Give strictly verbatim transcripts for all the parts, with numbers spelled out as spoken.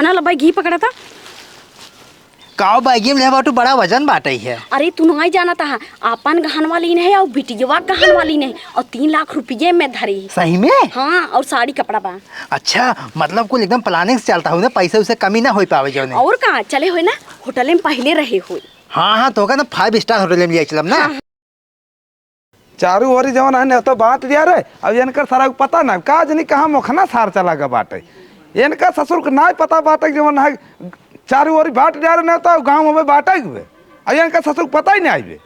ना लब्बा घी पकड़ा था। काव बैगी में ले बाटू, बड़ा वजन बाटइ है। अरे तू नाहीं जानत हा, आपन गहनवा लीन है अउर बिटियवा गहनवा लीन है अउर तीन लाख रुपये में धरे है। सही में? हाँ, अउर साड़ी कपड़ा बा। अच्छा, मतलब कुल एकदम planning से चलता होइ ना, पैसे उसे कमी ना होइ पावे जउने। अउर का, चले होइ ना, होटले में पहिले रहे होइ। हाँ, हाँ, तोहका ना five star होटले में लिया चलब ना। हाँ। चारू ओरी जवन है नेवता बाँट दिया रे। अब इनकर ससुर के पता ना का जनी कहाँ मोखना सार चला गा बाटइ। इनका ससुर के नाहीं पता बाटइ जवन है चारू ओरी बाँट दिया रे नेवता, गाँव में बाटइ हुए। अब इनका ससुर के पता ही नाहीं आइबे।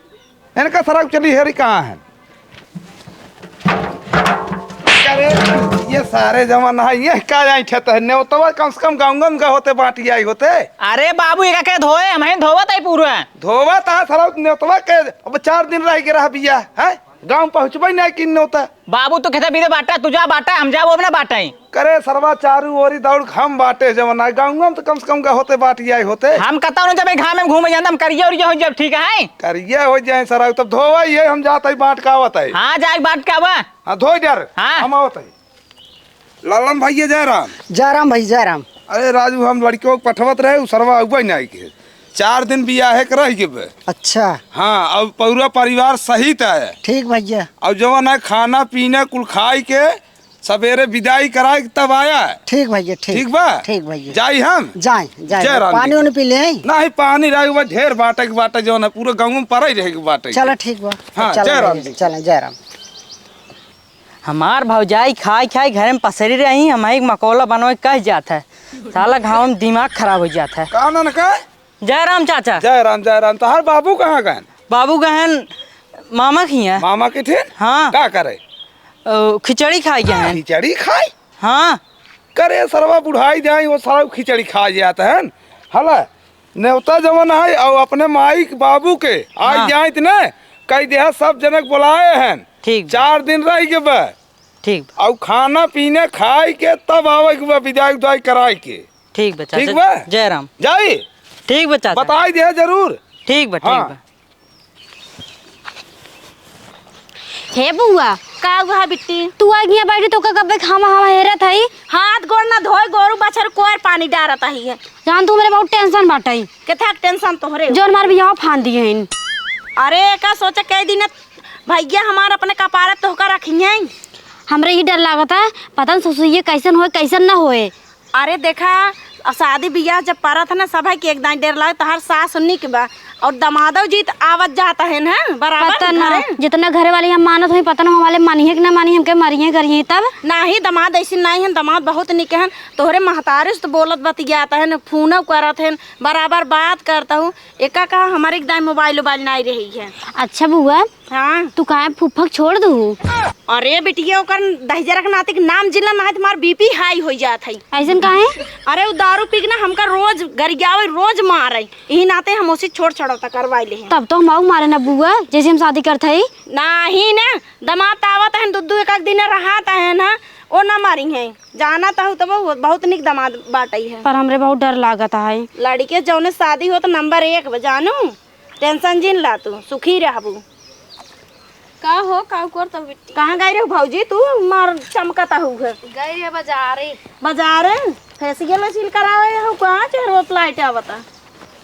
इनका ससुर के चली हेरी कहाँ है। अरे, ये सारे जवन है, ये का जाई खेत है, नेवतवा कम से कम गाँव में का होते बाँट आई होते। अरे बाबू, एका के धोए, हमहीं धोवत है पूरा। धोवत है सरवा नेवतवा के, अब चार दिन रहि के रह बिया, हैं? गाँव पहुँचबइ नाहीं कि नेवता। बाबू, तू खेते बीते बाँटा, तू जा बाँटा, हम जाब अब ना बाँटइ। करे सरवा चारू ओरी दौड़ हम बाँटे जवन ना, गाँव में तो कम से कम का होते बाँट आई होते। हम कतौ न जब घाम में घूमे जानत, हम करिया उरिया होइ जाब, ठीक है? करिया होइ जाए सरवा, तब धोवइ है, हम जात है बाँट का आवत है। हाँ, जाए बाँट का आवा। हाँ, धोइ द्या रे, हाँ। हम आवत है। लालन भइया, जय राम। जय राम भाई, जय राम। अरे राजू, हम लड़िकवा के पठवत रहे, उ सरवा अउबइ नाहीं के। चार दिन बियाहे के रहि गबे। अच्छा। हाँ, अब पूरा परिवार सहित आए। ठीक भइया। अब जवन है खाना पीना कुल खाइ के सबेरे बिदाई कराइ के तब आया है। ठीक भइया, ठीक। ठीक बा? ठीक भइया। जाई हम? जाए, जाए। जय राम जी। पानी उनी पी ले आई? नाहीं, पानी रहे बा, ढेर बाँटे के बाटे, जवन है पूरा गाँव में पड़े रहे के बाटे। चला ठीक बा। हाँ, चला जय राम भइया, जी। चला, जय राम। हमार भौजाई खाइ खाइ घरे में पसरी रही, हमहीं के मकौला बनवइ कहि जात है। साला घाम में दिमाग खराब होइ जात है। का नान का? जय राम चाचा। जय राम, जय राम। तोहार बाबू कहाँ गएन? बाबू गएन मामा के हियाँ। मामा के ठेन? हाँ। का करे? अ, खिचड़ी खाइ गएन। खिचड़ी खाइ? हाँ। करे सरवा बुढ़ाइ जाई, वो साला खिचड़ी खाइ जात हैं। हला, नेवता जवन है, अउ अपने माई के बाबू के, आइ हाँ। जाइत ने, कहि देहा सब जनक बोलाए हैं। ठीक बा। चार दिन रहि गबे। ठीक बा। अउ खाना पीना खाइ के तब आवइ के बा, बिदाई उदाई कराइ के। ठीक बा चाचा। ठीक बा? जय राम। जाई? ठीक बा चाचा। बताइ देहा जरूर। ठीक बा, ठीक हाँ। बा। हे बुआ, का हुआ है बिट्टी? तू आ गया बैठी तो का कब्बे खामा खामा हेरत हई? हाथ गोड़ ना धोए, गोरू बछर कोर पानी डारत ही है। जान तू हमरे बहुत tension बाटइ। केथा के tension तोहरे? जौन हमार बियाह फान दिए हइन। अरे का सोचा कई दिन भइया हमार अपने कपारे तोहका रखिहैं। हमरे ई डर लागत है, पता न ससुइये कैसन होए, कैसन न होए। अरे देखा, आ शादी बियाह जब परत है ना, सभे के एक दाईं डेर लागे, तोहार सास निक बा, अउर दमादो जी त आवत जात है ना, बराबर पता ना, घरे। जितना घरे वाली हम मानत होई, पता ना हमारे मानिहे कि ना मानिहे, हमके मारिहे करिहे तब। नाही, दमाद ऐसे नाही हन, दमाद बहुत निक हन, तोहरे महतारी से तो बोलत बतियात हन, फोनो करत हन, बराबर बात करत हूँ। एका कहा हमारे एक दाईं मोबाइल उबाइल नाही रही है। अच्छा बुआ, हाँ। तू काहे फूफा के छोड़ दू? अरे बिटिया, ओकर दहिजरा के नाती के नाम जिला ना है, तुम्हार BP high हो जात है। ऐसन काहे? अरे उ दारू पी के ना हमका रोज गरियावे, रोज मारे, यही नाते हम उसे छोड़ छड़ौता करवाई ले हैं। तब तो हम आऊ मारे ना बुआ, जैसे हम शादी करत हई। नाही ना, दमाद आवत है, दू दू एक एक दिन रहत है ना, ओ ना मारी है। जाना तो तब वो बहुत निक दमाद बाटई है। पर हमरे बहुत डर लागत है। लड़के जौने शादी हो तो नंबर एक बा, जानू। Tension जिन ला तू, सुखी रहबू। का हो, का करत हऊ बिट्टी? कहाँ गई रहू भौजी तू? मार चमकत हऊ है। गई रहे बाजारे। बाजारे? Facial वेसियल करावे हो का? चेहरो पे light आवता।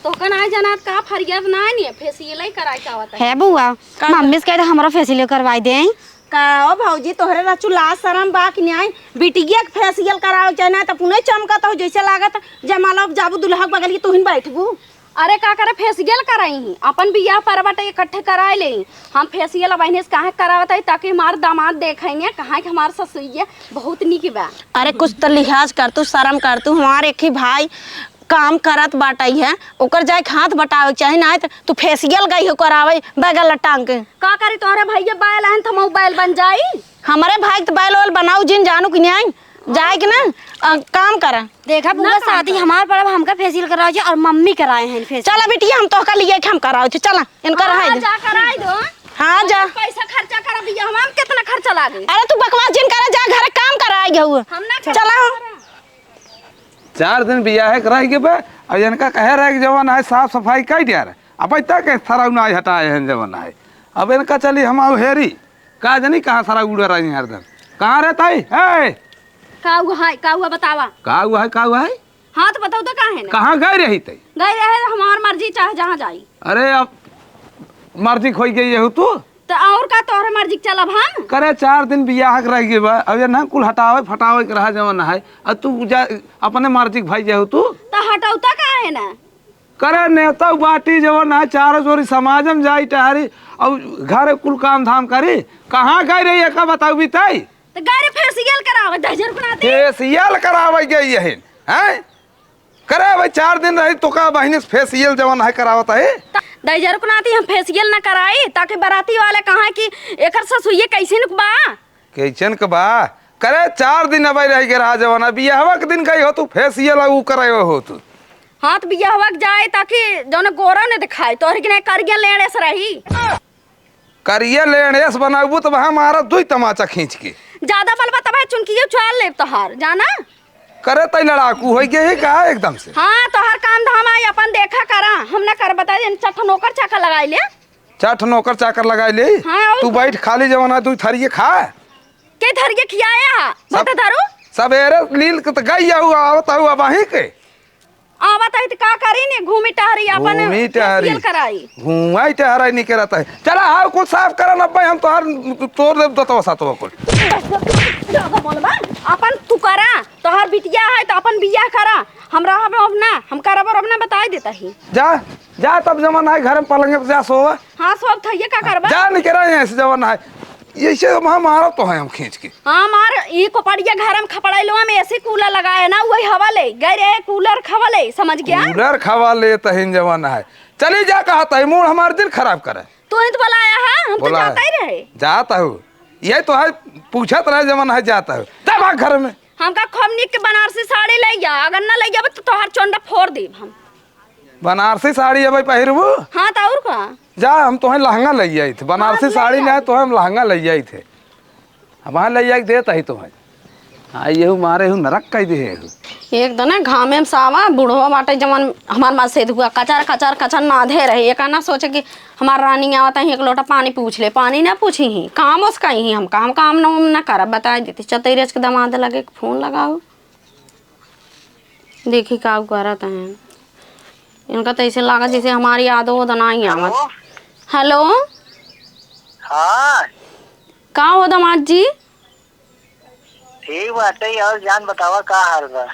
तोहका नाहीं जनात का फरियाद नाहीं है, facial ही कराए के आवता है। हे बुआ, का? मम्मी से कह दे हमरा facial करवाई दे। का ओ भौजी, तोहरे रचू लाज शरम बा कि नाहीं? बिटिया के facial करावे चाहे ना तो पुनः चमकत हो, जैसे लागत जमाला जाबू दुल्हा के बगल की तुहिन बैठबू। अरे का करे, facial कराई ही, अपन बियाह पर बटे इकट्ठे कराए ले। हम facial अब इन्हें से काहे करावत है, ताकि हमार दामाद देखे ने, कहाँ कि हमार ससुइया बहुत निक बा। अरे कुछ तो लिहाज कर तू, शर्म कर तू, हमार एक ही भाई काम करत बाटई है, ओकर जाए के हाथ बटावे के चाही, नाहीं तो तू facial गई हो करावे बगल टांग के। का करी, तोहरे भैया बैल हैं, तो हम बैल बन जाई? हमरे भाई के तो बैल वैल बनाऊ जिन, जानू कि नाहीं, जाए के ना, अ, काम करा। देखा बुआ, ना काम शादी करा। हमार पड़ब, हमका facial कराओ जी, और मम्मी कराए हैं facial। चला बिटिया, हम तोहका लिए के हम कराओ जी, चला, इनका हाँ, रहे दे। जा कराई दो। हाँ, जा। पैसा खर्चा करा बियाह में, हम कितना खर्चा लागे? अरे तू बकवास जिन करा, जा घरे काम कराए गए हुए। हम ना चला। चार दिन बियाहे के रह गए बे, और इनका कहे रहे कि जवन है साफ सफाई कर दिया रहे, अब तक के थरऊ ना हटाए हैं जवन है। अब इनका चली हम आऊ हेरी, का जनी कहाँ सारा उड़ रही है हरदम। कहाँ रहता है? ए! का हुआ है? का हुआ बतावा? का हुआ है? का हुआ है? हाँ, तो बताऊ तो काहे ना? कहाँ गए रही तई? गए रहे, हमार मर्जी, चाहे जहाँ जाई। अरे, अब मर्जी खोई गई है तू? तो और का, तोहरे मर्जी के चलब हम? करे, चार दिन बियाह के रह गए बा, अब ये ना कुल हटावे फटावे के रहा जवन है, अब तू जा, अपने मर्जी के भाई जाहू तू। तो हटौता काहे ना? करे, नेता बाटी जवन है, चारों जोरी समाज में जाई टहरी, और घर कुल काम धाम करी। कहाँ गए रही, एका बताऊ बीताई? तो गए रहे फेसियल करावे, दहिजर बनाती। फेसियल करावे गई यही, हैं? करे भाई, चार दिन रही तो का बहिनी से फेसियल जवन है करावत है? त-, दहिजर को नाती हम फेसियल ना कराई, ताकि बराती वाले कहा कि एकर ससुइये कैसे नुक बा? कैसन के बा? करे, चार दिन अबे रह गए रहा जवन, बियाहवा के दिन गई हो तू फेसियल ऊ करे हो तू। हाँ, तो बियाहवा के जाए ताकि जौन गोरा ने दिखाए, तोहरे के नहीं करिया लेने से रही। करिया लेने से बनाबू तो वहाँ मारा दुई तमाचा खींच के। ज्यादा बलबा तब है चुनकियो चाल लेब तोहार, जाना? करे तई लड़ाकू होई गई है का एकदम से? हाँ, तोहार काम धाम आई, अपन देखा करा, हम ना कर बता दे, चट नौकर चाकर लगाई ले। चट नौकर चाकर लगाई ले। हाँ, और तू का? बैठ खाली जवन है, दुई थरिये खा। के थरिये खियाया है? सब बता धरू। सबेरे लील के तो गई हूँ, आवत हूँ अब वहीं के। आवत है तो का करी ने, घूमी टहरी अपन घूमी टहरी। फेसियल कराई। घूमाई टहराई नहीं करत है। चला हाउ कुल साफ करा ना भाई, हम तोहार तोड़ देब दतवा सतवा कुल। ज्यादा बोलबा, अपन तू करा, तोहर बिटिया है तो अपन बियाह करा। हम रहब अब ना, हम करब अब ना, बताई देता ही। जा, जा तब जवन है घर में पलंग पे जा सोवा। हाँ, सोब थइये का करबा? जा निकरा यहाँ से जवन है। ऐसे हम मारब तो है हम खींच के। हाँ, मार, ई कोपड़िया घर में खपड़ैलवा में एसी कूलर लगाए ना, वही हवा ले, गए रे कूलर खवा ले, समझ गया? कूलर खवा ले तहिन जवन है। चली जा कहा तही, मूड हमार दिन खराब करे। तू ही तो बुलाया है, हम तो बोला है। जाता ही रहे। जाता हूँ, ये तो है, पूछत रहे जवन है जाता हूँ। जा भाग घर में। हमका खूब निक के बनारसी साड़ी ले जा, अगर ना ले जाबे तो तोहार चोंडा फोड़ देब हम। बनारसी साड़ी अबे पहिरबू? हाँ, तो और का? जा, हम तोहे लहंगा ले आई थे। बनारसी हाँ, ले साड़ी ले आए, तोहे हम लहंगा ले आई थे। अब वहाँ ले आई देत ही तोहे। हाँ, यहू मारे हूँ नरक कह दे है। एक दने घामे में सावा बुढ़वा बाटे जवन हमार माँ से धुआ कचर, कचर, कचर नाधे रहे। एक ना सोचे कि हमार रानी आवत ही, एक लोटा पानी पूछ ले। पानी ना पूछी ही, काम उसका ही हमका, हम काम ना, ना करब, बताए देती। चतैरज के दमाद लगे फोन लगाओ। देखी का करत हैं। इनका तो ऐसे लागत जैसे हमारी यादो ओदो नाही आवत। हेलो। हेलो। हाँ। का हो दामाद जी? ठीक बाटे, और जान बतावा का हाल बा?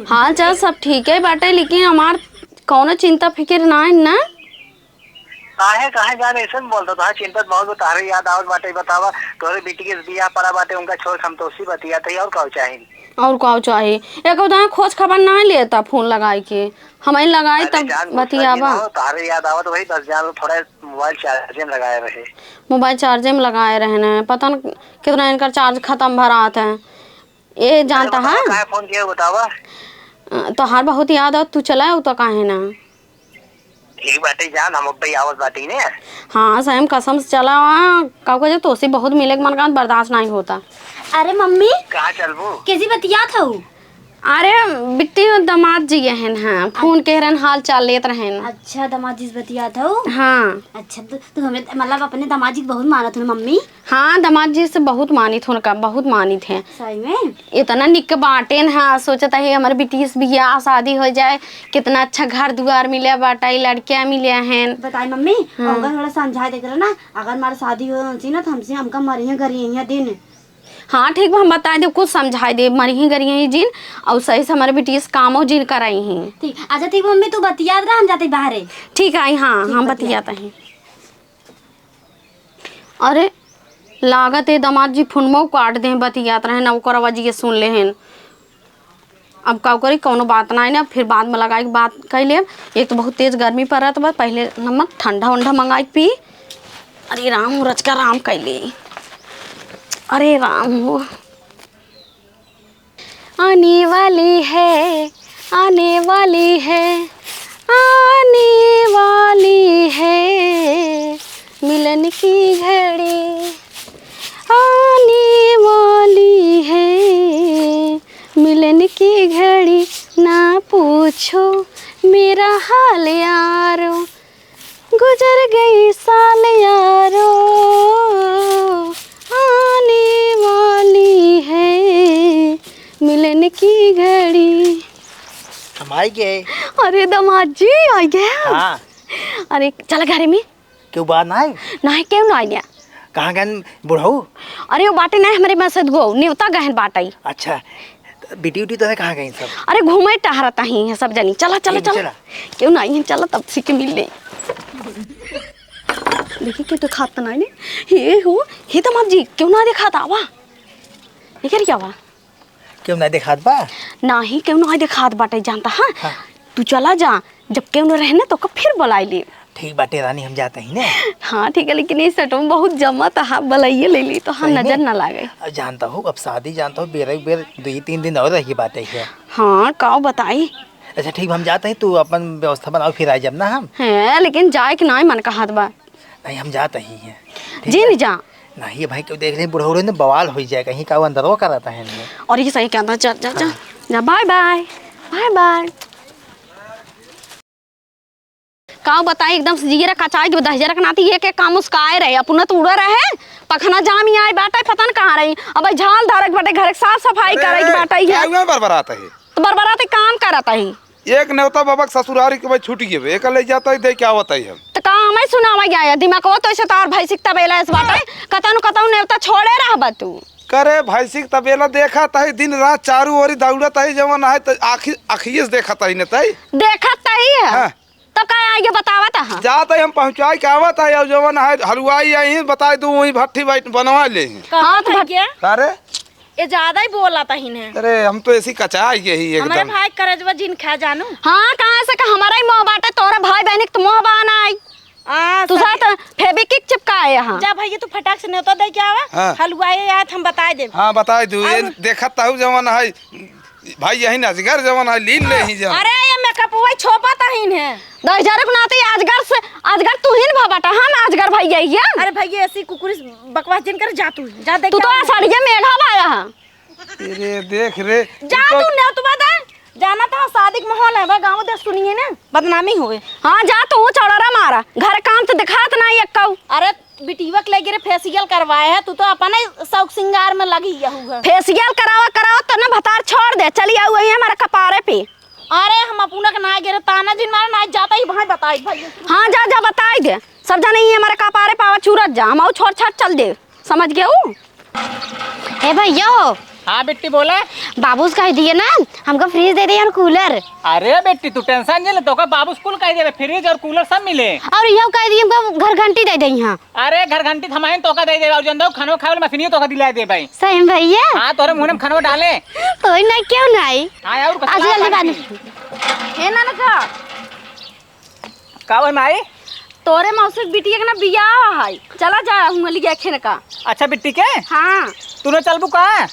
हाल चाल सब ठीक है बाटे, लेकिन हमार कौनो चिंता फिकिर ना है ना। काहे, काहे जान ऐसन बोलत हो? तोहार चिंता बहुत बा, तोहरे याद आवत बाटे। बतावा, तोहरे बेटी के बियाह पड़ा बाटे, उनका छोड़ के हम तोसे बतियात हई, और का चाही? और का चाही? एको दाना खोज खबर ना लेता फोन लगाई के, हम ही लगाई अरे तब जान, गुस्सा बतियावा। जिन हो, तोहरे याद आवत वही बस जान, थोड़ा मोबाइल चार्जे में लगाए रहे। मोबाइल चार्जे में लगाए रहे न, पता न कितना इनकर चार्ज खत्म भरात है। ए अरे जानता बतावा, है? काहे फोन किया बतावा? अ, तोहार बहुत याद आवत, तू चला हो तो काहे ना? ठीक बाटे जान, हम अब्बे आवत बाटी ने। हाँ, सही में कसम से चला हुआ, का कहे, तोसे बहुत मिले के मन का बर्दाश्त नहीं होता। अरे मम्मी, कहाँ चलबू? कैसी बतियात हऊ? अरे बिट्टी, दामाद जी अहन, हाँ, फोन कह रहन, हाल चाल लेत रहन। अच्छा, दामाद जी से बतियात हऊ? हाँ। अच्छा, तो, तो हमें मतलब अपने दामाद जी के बहुत मानत हो ना मम्मी? हाँ, दामाद जी से बहुत मानित हूँ उनका, बहुत मानित है। सही में? इतना निक बाटेन है, सोचत है हमारे बिटिया से बियाह शादी हो जाए, कितना अच्छा घर दुआर मिले बाटे, लड़कियाँ मिले हैं। बताई मम्मी, हाँ। उनका थोड़ा समझाए देते रहे ना, अगर हमारी शादी हो जाए ना तो हमसे, हमका मरिए गरिए दिन। हाँ ठीक बा, हम बताए दे, कुछ समझाए दे, मरिए गरिए जिन, और सही से हमारे बिटिया से कामो जिन कराई हैं। ठीक, अच्छा ठीक बा मम्मी, तू बतियात रहा, हम जाते बाहरे। ठीक है, हाँ, ठीक, हम बतिया। बतियाते हैं। अरे, लागत है दामाद जी फोनमो काट दें, बतियात रहे ना, ओकर आवाज ये सुन ले हैं। अब का करी, कौनो बात ना है ना, फिर बाद में लगाई के बात कर लेब। एक तो बहुत तेज गर्मी पड़त बा, पहले नमक ठंडा उंडा मंगाई के पी। अरे राम हो, रचका राम कैले। अरे राम हो। आने वाली है, आने वाली है, आने वाली है मिलन की घड़ी, आने वाली है मिलन की घड़ी। ना पूछो मेरा हाल यारो, गुजर गई साल यारो, आने वाली है मिलन की घड़ी। हम आइ गए। अरे दामाद जी, आइ गए। हाँ। अरे चला घरे में। केउ बा नाहीं? नाहीं, केउ नाहीं है। कहाँ गएन बुढ़ऊ? अरे उ बाटे नाहीं, हमरे मसदुआ, नेवता गएन बाटे। अच्छा, बिटी उटी तोहरे कहाँ गइन सब? अरे घूमे टहरत ही हैं सब जनी। चला, चला, ठीक, चला। चला। केउ नाहीं है, चला तब से के मिल ले। देखी केउ देखात नाहीं ने। हे हो, हे दामाद जी, केउ नाहीं देखात, आवा। निकल के आवा। केउ नाहीं देखात बा? नाहीं, केउ नाहीं देखात बाटे, जानता, हाँ? हाँ। तू चला जा, जब केउ न रहे ना, तो ओका फिर बुलाइ ले। ठीक बाटे रानी, हम जात ही ने। हाँ, ठीक है, लेकिन ये सेट में बहुत जमत हा, बुलाइए ले ली, तो हाँ, सही में? नजर ना लागे। अब जानता हो, अब शादी जानता हो, बेरे बेर दुइ तीन दिन और रही बाटे है। हाँ, काउ बताई। अच्छा, ठीक बा, हम जात ही, तू अपन व्यवस्था बनाओ, फिर आइ जाब ना हम। हैं, लेकिन जाए के नाहीं मन कहत बा। नाहीं, हम जात ही हैं। ठीक जी बा? नहीं जा। नाहीं, ये भाई, केउ देख ले, बुढ़ऊ रहे ने, बवाल होइ जाए, कहीं का वो अंदरवा करत है इनमें। और ये सही कहता, चल, चल, चल। हाँ। जा, बाय, बाय। Bye, bye. काउ बताई, एकदम से जियरा कचाइ के, दहिजरा के नाती एक एक काम उसकाए रहे, अपना तो उड़ा रहे, पखना जाम ही आइ बाटे, पता न कहाँ रही। अब झाल धरे के बाटे, घर के साफ सफाई अरे, करे के बाटे, ये काहे बरबरात है? तो बरबरात ही काम करत ही। एक नेवता बाबा के ससुरारी के भाई छूट गए, एक ले जात ही, दे के आवत ही हम। तो का हमें सुनावा गया है, दिमागवा तो ऐसे तार भैंसी के तबेला ऐसे बाटे, कतनु कतनु नेवता छोड़े रहबा तू। करे भैंसी के तबेला देखत ही, दिन रात चारू ओरी दौड़त ही, जवन है तो आँखी, अँखिये से देखत ही न तई। देखत ही है। हाँ। तो का आइगे बतावत ह? जात ही हम पहुँचाइ के आवत ही, और जवन है हलवाई आई, बताइ दू, वहीं भट्ठी बैठ बनवा ले। हाँ, तो भट- का रे? ये ज्यादा ही बोलत ही ने। अरे, हम तो ऐसी कचाइ गए ही हमरे एकदम। भाई करजवा जिन खा जानू। हाँ, कहाँ से का हमारा ही मोह बाटे, तोरे भाई बहन के तो मोह बा नाहीं। आ, तू सही। साथ फेविक्विक चिपकाए यहाँ। जा भैया, तू फटाक से नेवता दे के आवा। हाँ। हलवाई आए तो हम बताइ देब। हाँ, बताइ दू। ये और देखत हूँ जवन है, भाई यही ना, अजगर जवन है, लीन ले ही जा। अरे, ये मेकअप वही छोपत ही ने। दहिजरा के नाती अजगर से, अजगर तू ही न भा बाटा, हम अजगर भैया ही है। अरे भैया, ऐसी कुकुरी बकवास जिन कर, जा तू, जा देख तू के तो आ। साड़िया मेघा बाया है। अरे देख रे, जा तू तो तू नेवतवा दे। जाना तो शादी के माहौल है, बा गाँव देश सुनिए ना, बदनामी होए। हाँ, जा तू चौड़रा मारा, घर काम तो दिखात ना एक्कऊ। अरे बिटिया के लेके रे फेशियल करवाए है, तू तो अपने शौक सिंगार में लगी यहू है। फेशियल करावा, करावा तो ना भतार छोड़ दे, चली आऊ वही हमारे कपारे पे। अरे हम अपना के ना गिरे, ताना जिन मारा ना जाता ही भाई बताई भाई। हाँ, जा, जा बताई दे, सब जाने ही हमारे कपारे पावा चूरत जा, हम आऊ छोड़ छाड़ चल दे, समझ गया ऊ? ए भैया हो। हाँ बिट्टी बोला। बाबूस कह दिए ना, हमको फ्रिज दे दे और कूलर। अरे बिट्टी तू टेंशन नहीं ले, तोका बाबूस कुल कह देबे, फ्रिज और कूलर सब मिले। और यह कह दिए हमको घर घंटी दे दे यहाँ। अरे घर घंटी थमाइन तोका दे देबे, और जन दो खानो खाए वाली मशीनियो तोका दिला देबे। सही में भैया? हाँ तोरे मुँह में खानो डाले। तो ही नहीं क्यों नहीं? हाँ और आज जल्दी बात। हे ना ना का? का होई माई? तोरे मौसी के बिटिया के ना बियाह है, चला जा हुआ लिया खेन का। अच्छा बिट्टी के? हाँ। तू ना चलबू का? अ-,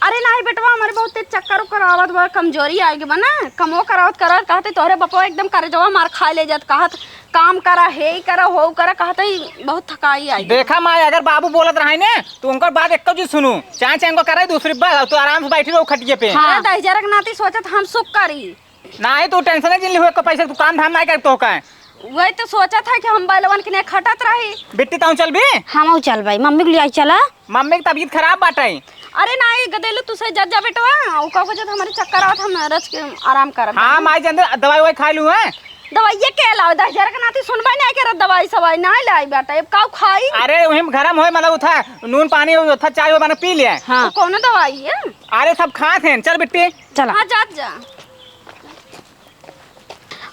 अरे नाही बेटवा, हमारे बहुत तेज चक्कर उक्कर आवत बा, कमजोरी आए के बा ना, कमो करावत करावत कहते तोहरे बपवा एकदम करेजवा मार खा ले जात, कहत काम करा, हे ही करा, हो करा, कहते ही बहुत थकाई आई। देखा माई, अगर बाबू बोलत रहे ने, तो उनकर बात एक जी सुनू, चाहे चाहे उनको करे दूसरी बात, तू आराम से बैठी रहो खटिए पे। हाँ। अरे दहिजरा के नाती सोचत हम सुख करी। नाही, तू टेंशन जिन लिहू, एको पैसा तू काम धाम नाही कर तो का। वही तो सोचा था कि हम बैलवन के ने खटत रही। बिट्टी, ताऊ चल भी? हम चल भाई, मम्मी को ले आई चला। मम्मी की तबीयत खराब बाटे। अरे नाही, गदेलू तू से जज जा बेटवा, ऊ का वजह हमारे चक्कर आवत, हम रच के आराम करब। हाँ, माई जंदे दवाई ववाई खा लू है। दवाई ये के लाओ, दहिजरा के नाती सुनबे नाही करत, दवाई सवाई नाही लाई बाटे, अब काऊ खाई? अरे वही घर में होए, मतलब उठा नून पानी उठा चाय वो बना पी ले। हाँ। तो कौन दवाई है? अरे सब खात हैं, चल बिट्टी। चला। हाँ, जा, जा।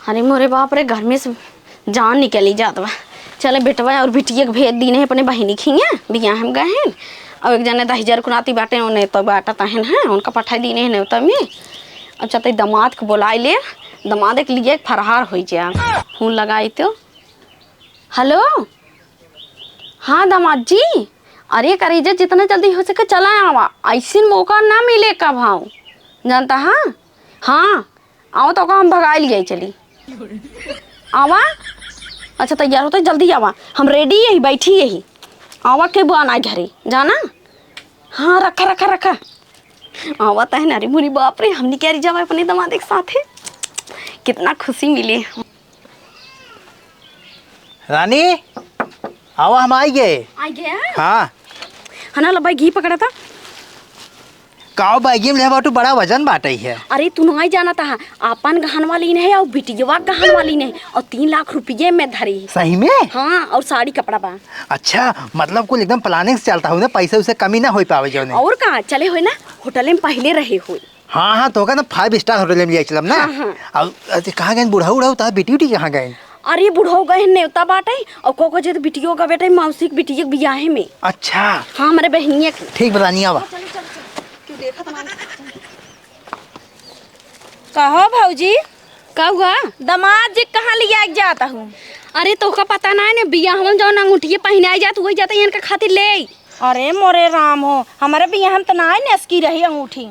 अरे मोरे बाप रे, घर में से जान निकली जात बा। चले बेटवा और बिटिया के भेज दीने अपने बहिनी खिया, बियाह में गए हैं। और एक जने दहिजर कुनाती बाटे, उन्हें तो बाटा तहन है, उनका पठाई दीने हैं नेवता में। अब चलते दमाद के बुलाई ले, दमाद के लिए फरहार हो जाए। फोन लगाई तो। हेलो, हाँ दमाद जी, अरे करेजा जितना जल्दी हो सके चला आवा, ऐसे मौका ना मिले कब। हाँ जानता, हाँ, हाँ, आओ तो का हम भगाई लिए चली। आवा। अच्छा तैयार होते जल्दी आवा, हम रेडी यही बैठी यही। आवा के बुआ ना घरे जाना। हाँ रखा रखा रखा। आवा तहन, अरे मुरी बाप रे, हमनी के अरे जावा अपने दमाद के साथे, कितना खुशी मिले। रानी, आवा, हम आई गए। आई गए हैं? हाँ। है ना, लो भाई, घी पकड़ा था। काव बैगिया में ले बाटू, बड़ा वजन बाटइ है। अरे तू नाहीं जानत हा, आपन गहनवा लीन है अउर बिटियवा गहनवा लीन है अउर तीन लाख रुपिये में धरी। सही में? हाँ, अउर साड़ी कपड़ा बा। अच्छा, मतलब कुल एकदम planning से चलता हो ना, पैसे उसे कमी ना होइ पावे जउने। अउर का, चले होइ ना, होटले में पहिले रहे होइ। हाँ, हाँ, तोहका ना five star होटल में लिया चलम ना। हाँ, हाँ। अउर, अरे, कहाँ गइन बुढ़ऊ उढ़ऊ, तोहार बेटी उटी कहाँ गइन? अरे, बुढ़ऊ गए हैं नेवता बाटे, अउर को को जे तो बिटियो का बेटे, मौसी के बिटिया के बियाहे में। अच्छा। हाँ, हमरे बहिनिया के। ठीक बा, रानी, आवा। चलो, चलो, चलो। क्यों देखत ना? कहो भौजी। का हुआ? दामाद जी कहाँ लिया के जाता हूँ? अरे, तोहका पता ना है ने, बियाह में जौन अंगूठिये पहिनाई जात, वही जाता इनका खातिर ले। अरे मोरे राम हो, हमरे बियाह में त नाहीं नसकी रही अंगूठी।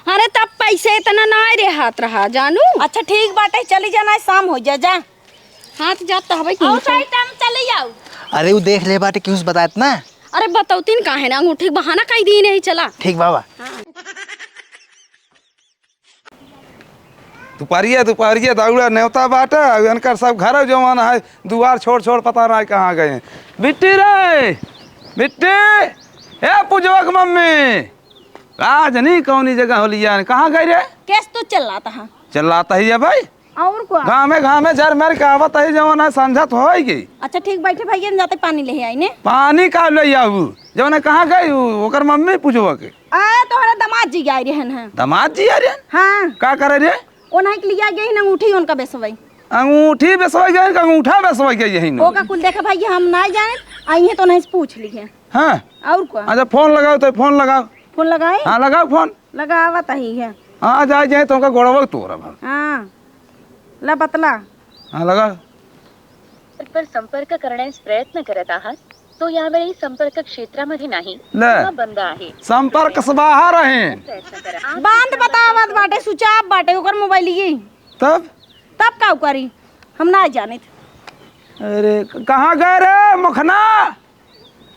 अरे तब पैसे इतना नाहीं रहत रहा जानू। अच्छा ठीक बाटे, चली जाना, शाम होइ जा, जा। हाँ त जात त हबे कि और नहीं। सही टाइम चली जाऊ। अरे उ देख ले बाटे, केहू से बतायत ना। अरे बतौतीन काहे ना, अंगूठी के बहाना कइ दी नहीं, चला। ठीक बाबा। हाँ। दुपहरिया, दुपहरिया दौड़ा नेवता बाटे, अउ इनकर सब घर जवन है, दुआर छोड़, छोड़ पता नाहीं कहाँ गए हैं। बिट्टी रे, बिट्टी, ए पुजवा के मम्मी, का जनी कौनी जगह होली यार, कहाँ गई रे? केस तू चिल्लात हा? चिल्लात ही है भाई। और का? घामे, घामे झर मर के आवत ही जवन है, समझत होई गई। अच्छा ठीक, बैठे भैया, हम जाते पानी ले आई ने। पानी का ले आऊ? जवन है, कहाँ गई उ, ओकर मम्मी पुजवा के? आ, तोहरे दामाद जी आए रहन हैं। दामाद जी आए रहन? हाँ। का करे रे? ओनही के लिया गई ना, अंगूठी उनका बेसवई। अंगूठी बेसवई गई कि अंगूठा बेसवई गई यही ना? ओका कुल देखा भाई, हम ना जाने, आई है तो उनही से पूछ ली है। हाँ। और का? अच्छा, फोन लगाओ तो, फोन लगाओ। फोन लगाए? हाँ, लगाओ फोन। लगावत ही है। हाँ, जाए, जाए, तुमका गोड़वा तोड़ब हम। हाँ। ला बतला। हाँ, लगाओ। पर संपर्क करण्यास प्रयत्न करत आहात, तो यावेळी संपर्क क्षेत्रामध्ये नाही ले। किंवा बंद आहे। संपर्क से बाहर हैं। प्रयत्न करा। बांध बतावत बाटे, switch off बाटे ओकर मोबाइल ये। तब? तब का करी? हम ना जानित। अरे, क-, कहाँ गए रे मखना?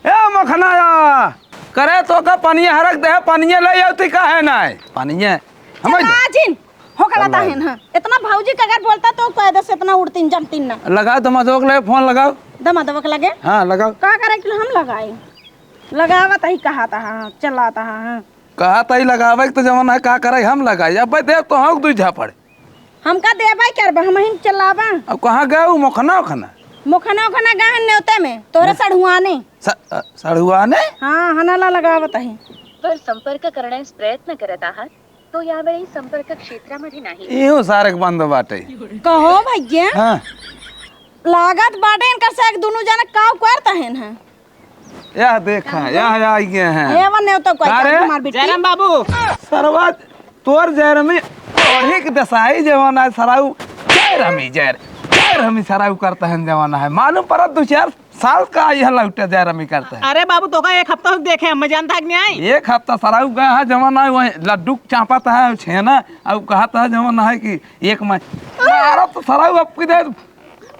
ए मखना या, करे तोका पनिया हरक दे, पनिया ले आउती काहे नाय? पनिया, हम चला जिन, हो गला चला। ताहे ना। इतना भौजी का अगर बोलता तो कह दे से इतना उड़तीन जमतीन ना। लगाओ दमादोक ले फोन लगाओ। दमादोक लगे? हाँ, लगाओ। का करे कि हम लगाई? लगावत ही कहा था, हाँ, चला था, हाँ। कहा था ही लगावे के तो जवन है, का करे हम लगाई। अब भाई देख तो हाँ दुई झापड़। हमका देबा करबा, हमहिन चलाबा। अब कहाँ गए उ मोखना ओखना? मोखना ओखना गए हैं नेवते में, तोहरे हाँ। सढ़ुआने। स-, अ, सढ़ुआने? हाँ, हनाला लगावत है। पर संपर्क करण्यास प्रयत्न करत आहात, तो यावेळी संपर्क क्षेत्रामध्ये नाही। इहो सारे के बंद बाटे। कहो भैया। हाँ। लागत बाटे इनकर से एक दुनू जना काव करत हैं, हाँ। यह देखा, यह आई गए हैं। ए, वन नेवता कोई का रे? हमार बेटी। जयराम बाबू। सरवा, तोर जयरामी, तोर ही के दसाई जवान है, सराऊ, जयरामी, जय, जयरामी सराऊ करता है जवान है। मालूम पड़त दो चार साल का आई है लौटे जयरामी करता है। अरे बाबू, तोका एक हफ्ता हो देखे, मैं जानता है कि नहीं आई? एक हफ्ता सराऊ गया है जवान है, वही लड्डू चापत है, छेना, और कहता है जवान है कि एक मैं, अरे तो सराऊ अब किधर, अब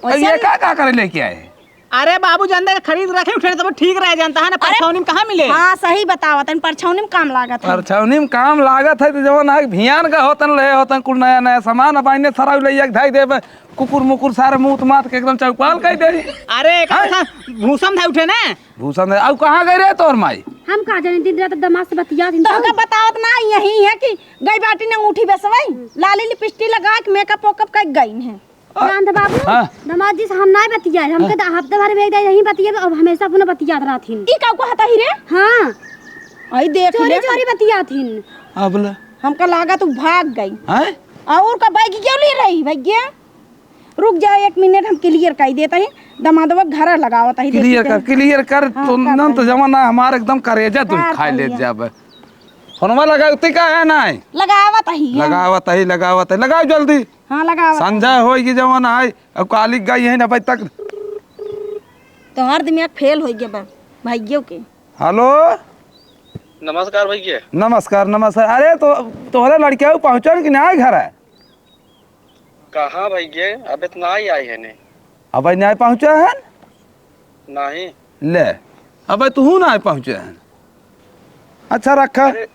वैसे ये का, का करे लेके आए? अरे बाबू, जानते हैं, खरीद रखे उठे तो वो ठीक रहे, जानता है ना, अरे, परछौनी में कहाँ मिले? हाँ, सही बतावत है, परछौनी में काम लागत है। परछौनी में काम लागत है, तो जवन है, भियान का होतन, ले होतन, कुल नया, नया सामान, अब आइने सराउ ले एक धाई देबे, कुकुर मुकुर सारे मुत मात के एकदम चौपाल कर दे। अरे, हाँ? कौन सा भूसम था उठे ना? भूसम है, अब कहाँ गए रे तोर माई? हम कहाँ जाने, दिन रात दमाद से बतिया दिन तो तो। का बतावत ना, यही है कि गई बाटी ने अंगूठी बेसवई, लाली लिपस्टिक लगा के मेकअप वेकअप कर गई है। रांध बाबू, हाँ। दमाद जी से हम नाय बतियाए, हमके हाँ। द-, हफ्ते भर में एक दाई यहीं बतियाए, अब हमेशा अपना बतियात रहथिन। ई का कहत ही रे? हाँ। आई देख चोरी ले। चोरी बतियाथिन। अब ले। हमका लागा तू भाग गई। हैं? और का बैग क्यों ले रही भैया? रुक जा एक मिनट, हम clear कर देता ही। दमादवा घर लगावत ही, clear देखी कर, clear कर, हाँ, तो कर नंत दे। जमाना हमार एकदम करेजा तू कार खा ले करिया। जाबे। फोनवा लगावती का है ना? लगावत ही हम। लगावत ही, लगावत ही, लगाओ जल्दी। हाँ, लगावत। संजय होई कि जवन आए, अब काली गई है ना भाई तक। तोहार दिमाग fail होई गया बा, भाइयों के। हेलो। नमस्कार भैया। नमस्कार, नमस्कार। अरे तो तोहरे लड़किया पहुँचल कि ना घर है? कहाँ भैया, अबे तो ना ही आई है ने। अबे ना पहुँचा है? नहीं। ले, अबे तू ना पहुँचे है। अच्छा रखा। अरे,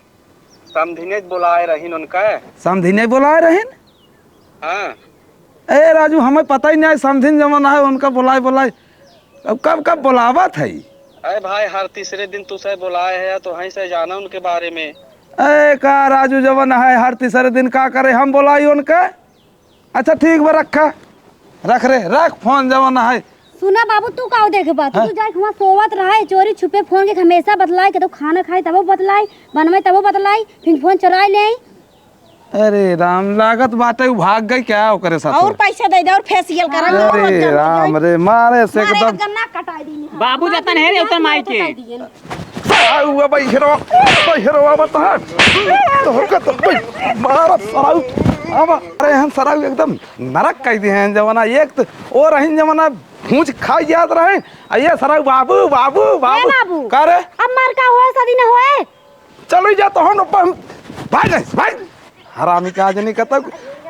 समधिने बुलाए रहीन उनका। समधिने बुलाए रहीन? हाँ। ए राजू, हमें पता ही नहीं, समधिन जवन है, उनका बुलाए, बुलाए। अब कब, कब बुलावत है? अरे भाई, हर तीसरे दिन तुसे बुलाए है, तो वहीं से जाना उनके बारे में। ए, का राजू जवन है, हर तीसरे दिन का करे, हम बोलाई उनके। अच्छा, ठीक बा, रखा, रख रे, रख फोन जवन है। सुना बाबू, तू का देखबा? तू हाँ। तो जाए हुआ सोवत रहे, चोरी छुपे फोन के हमेशा बतलाई, के तो खाना खाई तबो बतलाई, बनवे तबो बतलाई, फिर फोन चुराई ले आई। अरे राम, लागत बाटे उ भाग गई क्या ओकरे साथ? और पैसा दे दे और फेशियल करा, और अरे जम राम जाए। रे, मारे से मारे एकदम एकदम नाक कटाई दी। बाबू जतन है रे, उतन माई के। कटाई दिए। सारा हुआ भाई हेरो, भाई हेरो आवत है। तो हमका तो भाई मारा सराऊ। अब अरे हम सराऊ एकदम नरक कह दिए हैं जमाना। एक तो और रही जमाना भूज खाई जात रहे। आ ये सराऊ बाबू, बाबू, बाबू। बाबू। का रे? अब मार का होए, शादी न होए? चलो जा तो हम ऊपर भाग गए, भाग। हरामी का आज नहीं कहता,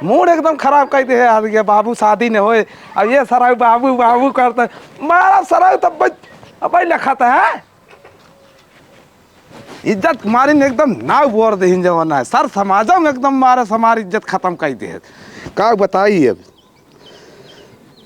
मूड एकदम खराब कर दे है। आज ये बाबू शादी न होए, अब ये सराऊ बाबू, बाबू करता है। मारा सराऊ तब बच-, अब भाई लखाता है। इज्जत मारी ने एकदम नाव बोर देहिन जमाना है। सर समाजों में एकदम मारे समार इज्जत खत्म कर दे है। का बताई अब?